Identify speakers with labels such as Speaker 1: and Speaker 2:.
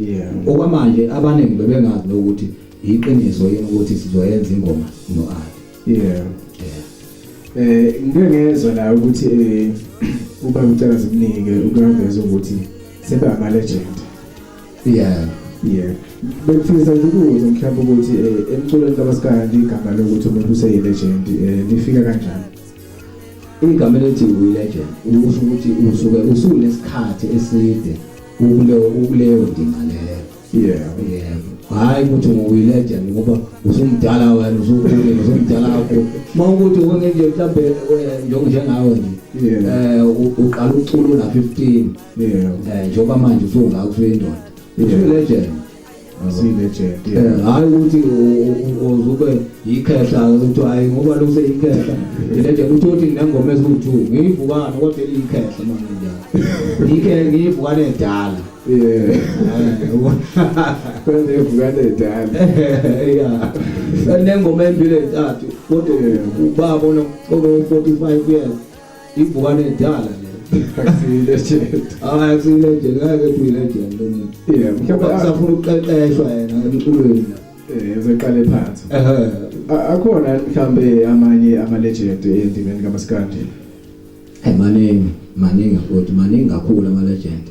Speaker 1: Yeah.
Speaker 2: Okwamanje abaningi bebengazi nokuthi iqiniso yini ukuthi sizoyenza ingoma no-Ali.
Speaker 1: Yeah. Yeah. Ngike ngezwa la ukuthi ubaba ucela zimnike ukuyaveza ukuthi sebe ama legend.
Speaker 2: Yeah.
Speaker 1: Yeah. Bengifisa nje ukuzwa mhlawumbe ukuthi emculweni kaMaskandi igama lokuthi umuntu useyi legend lifika kanjani?
Speaker 2: Igama elithi uyi-legend usho ukuthi usuke usunesikhathi eside ukuleyo ndima leyo.
Speaker 1: Yeah.
Speaker 2: Yebo. Hayi ukuthi uyi-legend ngoba usumdala wena usukhulile usumdala kakhulu. Uma ukuthi nje mhlambe njengawe nje uqala ukucula una 15.
Speaker 1: Yeah.
Speaker 2: Njengoba manje usungaka usuyindoda. Usuyi-legend.
Speaker 1: Usuyi-legend.
Speaker 2: Hayi ukuthi uzube yikhehla ukuthi hayi ngoba lo useyikhehla. I-legend uthi uthi nengoma eziwu-2 ngiyivukane kodwa eliyikhehla manje njalo. Ngike ngiyivukane edala.
Speaker 1: Yeah. Kodwa ivukane edala.
Speaker 2: Yeah. Nengoma embili ezintathu kodwa ubaba ono 45 years ivukane edala le.
Speaker 1: Akusiyi-legend.
Speaker 2: Hayi akusiyi-legend, ngeke kuyi legend lo muntu.
Speaker 1: Yeah,
Speaker 2: mhlawumbe usafuna ukuqeqeshwa yena emculweni.
Speaker 1: Uzoqale phansi. Akhona mhlambe amanye ama legend endimeni kaMaskandi.
Speaker 2: Maningi, maningi futhi maningi kakhulu ama legend.